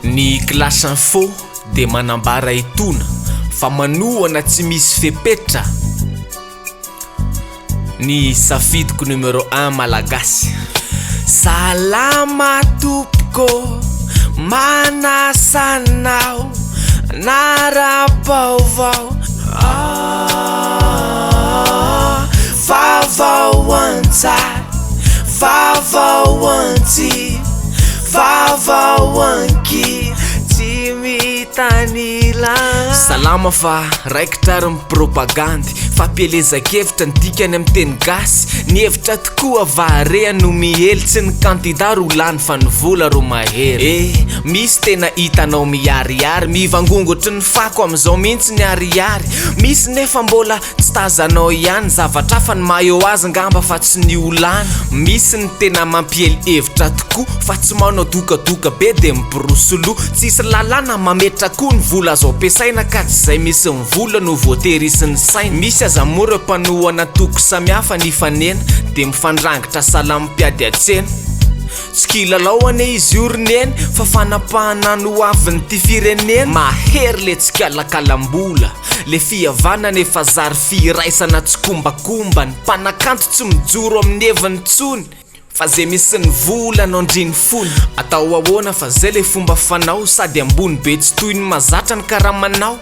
Ny Clash Info dia manambara etoana fa manohana tsy misy fepetra ny safidiko numéro un malagasy. Salama tompoko, manasa anao hanara-baovao ah, vaovao an-tsary, vaovao an-tsiry, vaovao an-kira, tsy mitanila. Salama fa raikitra ary ny propagandy, fampielezan-kevitra ny dikany amin'ny teny gasy, ny hevitra tokoa va re no miely, tsy ny kandida ro lany fa ny vola ro mahery. Eh, misy tena hitanao miharihary, mivangongo ohatry ny fako amin'izao mihitsy ny ariary, misy nefa mbola Tsy tazanao ihany zavatra hafa ny maha eo azy ngamba fa tsy ny ho lany. Misy ny tena mampiely hevitra tokoa fa tsy manao dokadoka be dia miborosy loha. Tsisy lalàna mametra koa ny vola azo ampiasaina ka tsy izay misy ny vola no voatery hisy ny saina. Misy aza moa ireo mpanohana antoko samihafa nifanena dia mifandrangitra salamo mpiady an-tsena. Tsy kilalao anie izy io ry neny fa fanapahana ny ho avin'ity firenena. Mahery le tsikalakalam-bola. Le fihavanana efa zary firaisana tsikombakomba, ny mpanakanto tsy mijoro amin'ny heviny tsony fa ze misy ny vola no andrin'ny fony. Atao ahoana fa zay le fomba fanao sady ambony be tsy toy ny mazatra ny karamanao.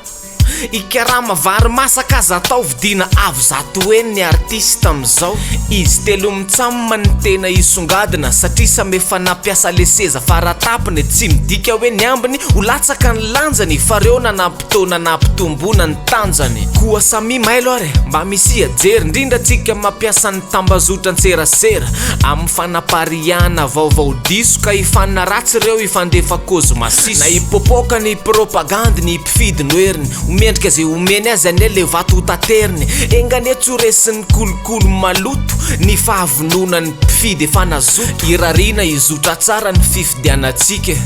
Hikarama vary masaka aza atao vidiana avo 100 heny ny artiste amizao. Izy telo mitsam ny tena hisongadina satria samy efa nampiasa le seza faratapony, tsy midika hoe ny ambiny ho latsaka ny lanjany fa reo nanampy Fotoana nampitomboana ny tanjany. Koa samia mailo ary mba misia jery, indrindra tsika mampiasa ny tambazotran-tserasera amin'ny fanapariahana vaovao diso ka hifanaratsy ireo hifandefa kozy masiso. Na hipopoka ny propagandy ny mpifidy no heriny, ho mendrika izay omeny azy anie le vato ho tateriny. Enga anie tsy ho resin'ny kolikoly maloto ny fahavononan'ny mpifidy efa nazoto. Irariana hizotra tsara ny fifidianantsika e!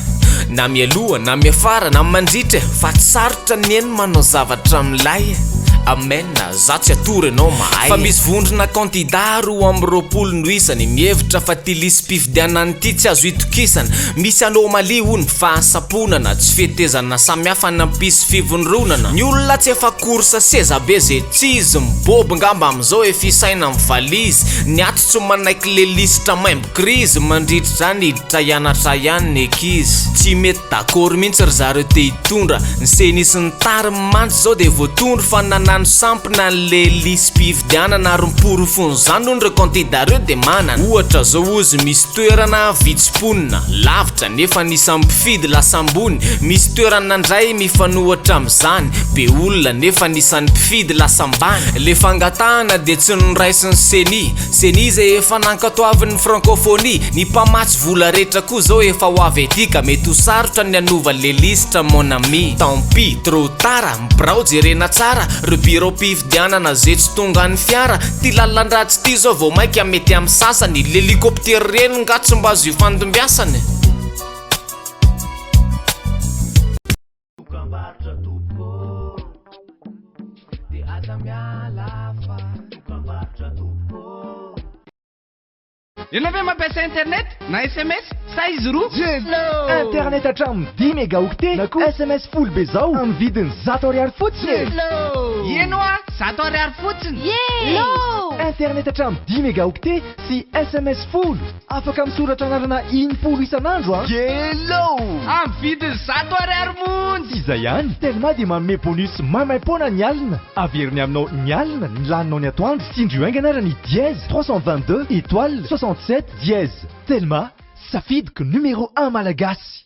Na mialoha na miafara na mandritra e! Fa tsy sarotra anie ny manao zavatra milay e! Amen za tsy atoro enao mahay Fa misy vondrona kandida 22 no isany Mihevitra fa ty lisi-pifidianana ity tsy azo itokisana Misy anomalie hono, fahasamponana, tsy fetezana samihafa nampisy fivondronana Ny olona tsy efa course seza be ze tsy izy Mibobo ngamba amizao e fisaina am valizy Ny ato tsy manaiky le lisitra maimbo Krizy mandritra izany hiditra hianatra ihany ny ankizy. Tsy mety d'accord mihitsy ry zareo te hitondra. Ny ceni sy ny tariny mantsy izao dia voatondro fa nanano sampona an'le lisi-pifidianana ary ny porofon'izany hono ireo kandida ireo dia manana. Ohatra zao ozy misy toerana vitsy mponina, lavitra, nefa ny isan'ny mpifidy lasa ambony, misy toerana ndray mifanohitra amin'izany, be olona nefa ny isan'ny mpifidy lasa ambany. Le fangatahana dia tsy noraisin'ny ceni. Ceni izay efa nankatoavin'ny francophonie, ny mpamatsy vola rehetra koa zao efa ho avy aty ka mety ho sarotra ny hanova le lisitra mon ami. Tant pis, trop tard, ny birao jerena tsara, reo biraom-pifidianana ze tsy tongan'ny fiara, ty lalan-dratsy ty zao vao maika mety amin'ny sasany, l'hélicoptère reny nga tsy mba azo ifandimbiasana e. Dokambarotra tompoko ô, dia aza miala fa dokambarotra tompoko ô. Ianao ve mampiasa internet na sms sa izy roa? Internet hatramin'ny dimy mégaoctets na koa sms folo be zao amin'ny vidiny 100 ariary fotsiny e! Eny hoa, 100 ariary fotsiny! Internet hatramin'ny dimy mégaoctets sy sms folo! Afaka misoratra anarana 60 isan'andro an! Hello! Amin'ny vidiny 100 ariary monja! Tsy izay ihany, Telma dia manome bonus maimaim-poana ny alina. Averiny aminao ny alina ny laninao ny atoandro. Tsindrio haingana ary ny dièse 322 étoile 67 dièse. Telma, safidiko numéro un malagasy.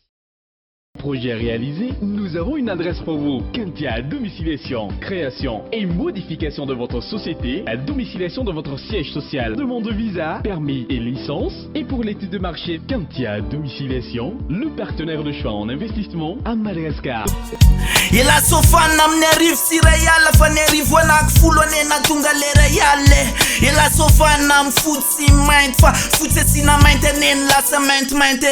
Projet réalisé, nous avons une adresse pour vous. Kentia Domiciliation, création et modification de votre société, la domiciliation de votre siège social, demande de visa, permis et licence. Et pour l'étude de marché, Kentia Domiciliation, le partenaire de choix en investissement à Madagascar. Elah sôfana amin'ny 1100 fa ny arivo anaky folo anie nahatonga le ray alina e Elah sôfana amin'ny fotsy sy mainty fa fotsy asiana mainty anie no lasa maintimainty e.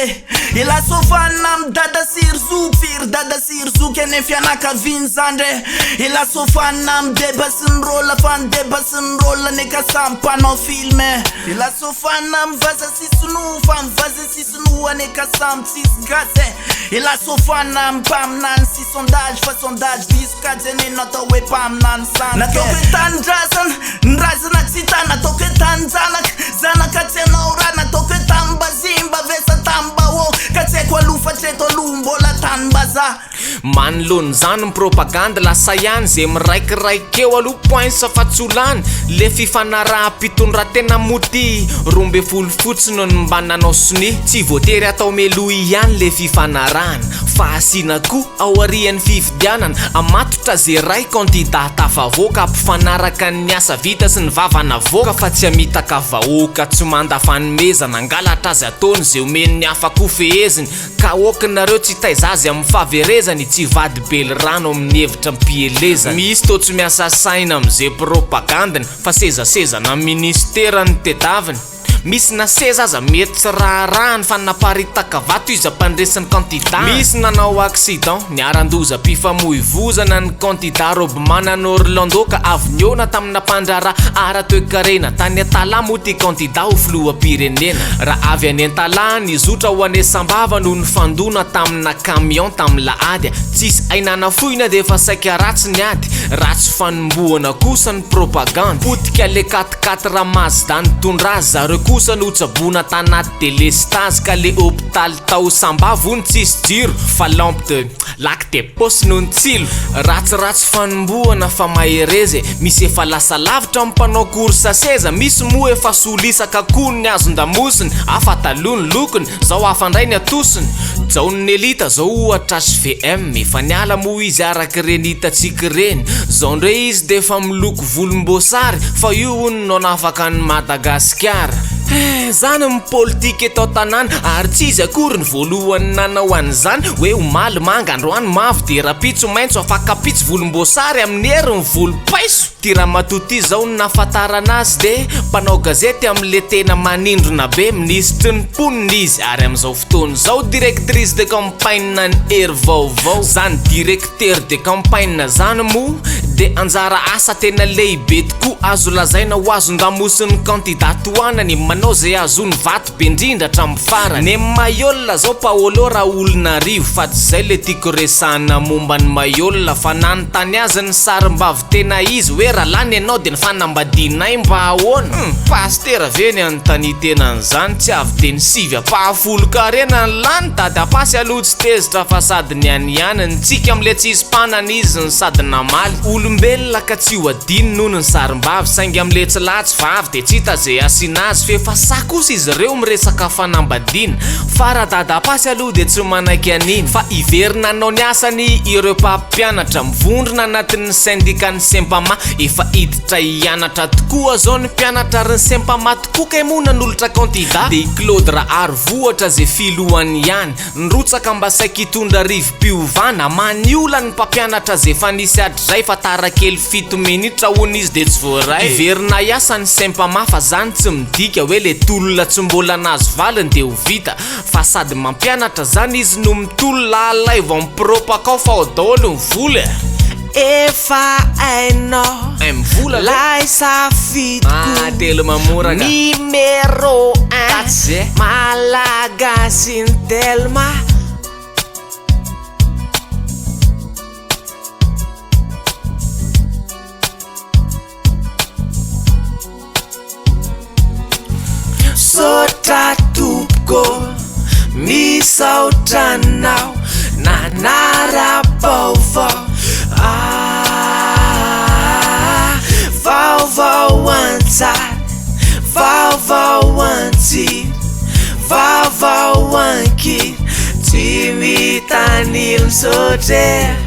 Elah sofanina am dada sy ry zoky firy dada sy ry zoky any am fianakaviany zandry e Elah sofanina am deba sy ny rôla fa ny deba sy ny rôla anie ka samy mpanao film e Elah sofanina am vaza sy sinoa fa ny vaza sy sinoa anie ka samy tsisy gasy e Elah sofanina am mpaminany sy sondage fa sondage diso kajy anie no atao hoe mpaminany sandoka e Nataoko hoe tanindrazana, ny razana tsy hita Nataoko hoe tanin-janaka, zanaka tsy hanao raha Nataoko hoe tanim-bazimba, vesa tanim-bahoaka Ka tsy haiko aloha fa hatreto aloha mbola tanim-bazaha. Manoloana izany ny propagandy lasa ihany ze miraikiraiky eo aloha points fa tsy ho lany le fifanaraham-pitondratena moa ty 12 fotsiny no mba nanao sonia tsy voatery atao meloa ihany le fifanarahana fa asiana koa aorian'ny fifidianana amatotra ze ray candidat tafavoaka ampifanaraka ny asa vita sy ny vava navoaka fa tsy hamitaka vahoaka tsy manda fanomezana angalatra azy ataony ze omen'ny hafa koa feheziny Ka ok nareo tsy hitaiza azy amin'ny fahaverezany tsy hivady belirano amin'ny hevitra am-pielezany. Misy toa tsy miasa saina amin'ze propagandiny fa sezasezana ministera no tedaviny. Misy na seza aza mety tsy raharahany fa naparitaka vato izy hampandresy ny kandidà. Misy nanao accident, niharan-dozam-pifamoivozana ny kandidà Robimanana Orlando ka avy nihaona tamina mpandraharaha ara-toekarena tany Antalaha moa ity kandidà ho filoham-pirenena. Raha avy any Antalaha nizotra ho any Sambava no nifandona tamina camion tamin'ny lahady. Tsisy aina nafoina dia efa saika ratsy ny ady. Ratsy fanombohana kosa ny propagandy. Potika le quatre quatre Mazda nitondra azy zareo kosa notsaboina tanaty delestazy ka le hopitaly tao Sambava hono tsisy jiro fa lampe de Lac de poche no nitsilo. Ratsiratsy fanombohana fa mahereza e! Misy efa lasa lavitra ny mpanao course seza, misy moa efa solisaka koa ny hazon-damosiny, hafa taloha ny lokony, zao hafa ndray ny atosiny. Jaon'ny elita zao ohatra HVM, efa niala moa izy araka ireny hitantsika ireny, zao ndray izy dia efa miloko volomboasary fa io hono no hanafaka an'i Madagasikara. Eh, zany ny politika eto an-tanàna ary tsy izy akory ny voalohany nanao an'izany hoe omaly manga androany mavo dia rapitso maitso afakapitso volomboasary amin'ny hery ny volom-paiso. Ty ramatoa ty zao ny nahafantarana azy de mpanao gazety amin'le tena manindrona be, minisitry ny mponina izy ary amin'izao fotoana izao directrice de campagne ny hery vaovao. Zany directeur de campagne zany moa de anjara asa tena lehibe tokoa azo lazaina ho azon-damosin'ny kandida tohanany manao zay ahazoany vato be indrindra hatramin'ny farany. Ny Mailhol zao Paolo raha olona arivo fa tsy zay le tiako resahana momba an'i Mailhol fa nanontany azy ny sarimbavy tena izy hoe raha lany ianao de ny fanambadianay mba ahoana? Hum pasitera ve ny anontania tena an'izany tsy avy de ny sivy ampahafolon-karena ny lany dadapasy aloha tsy tezitra fa sady nianiany nitsiky amle tsisy mpanana izy no sady namaly olombelona ka tsy ho adino nono ny sarimbavy saingy amle tsy lahy tsy vavy de tsy hita ze asiana azy f'efa sahy kosa izy ireo miresaka fanambadiana fa raha dadapasy aloha de tsy manaiky an'iny fa hiverina hanao ny asany ireo mpampianatra mivondrona anatin'ny syndicat-n'ny sempama efa hiditra hianatra tokoa zao ny mpianatra ary ny sempama tokoa kay moa nanolotra candidat de i Claude Raharivohatra ze filohany ihany Nirotsaka mba saiky hitondra rivo-piovana hamaha ny olan'ny mpampianatra izay efa nisy hatrizay fa tara kely fito minitra hono izy dia tsy voaray. Hiverina hiasa ny Sempama fa zany tsy midika hoe le tolona tsy mbola nahazo valiny dia ho vita fa sady mampianatra zany izy no mitolona alaivo amin'ny propakao fa ao daholo ny vola e! Efa hainao M vola ve? lay safidiko Ah, telo mamoraka. Numéro un Tatsy ze. Malagasy ny Telma. Misaotra tompoko, misaotra anao nanara-baovao ah, vaovao an-tsary, vaovao an-tsiry, vaovao an-kira, tsy mitanila misaotra e.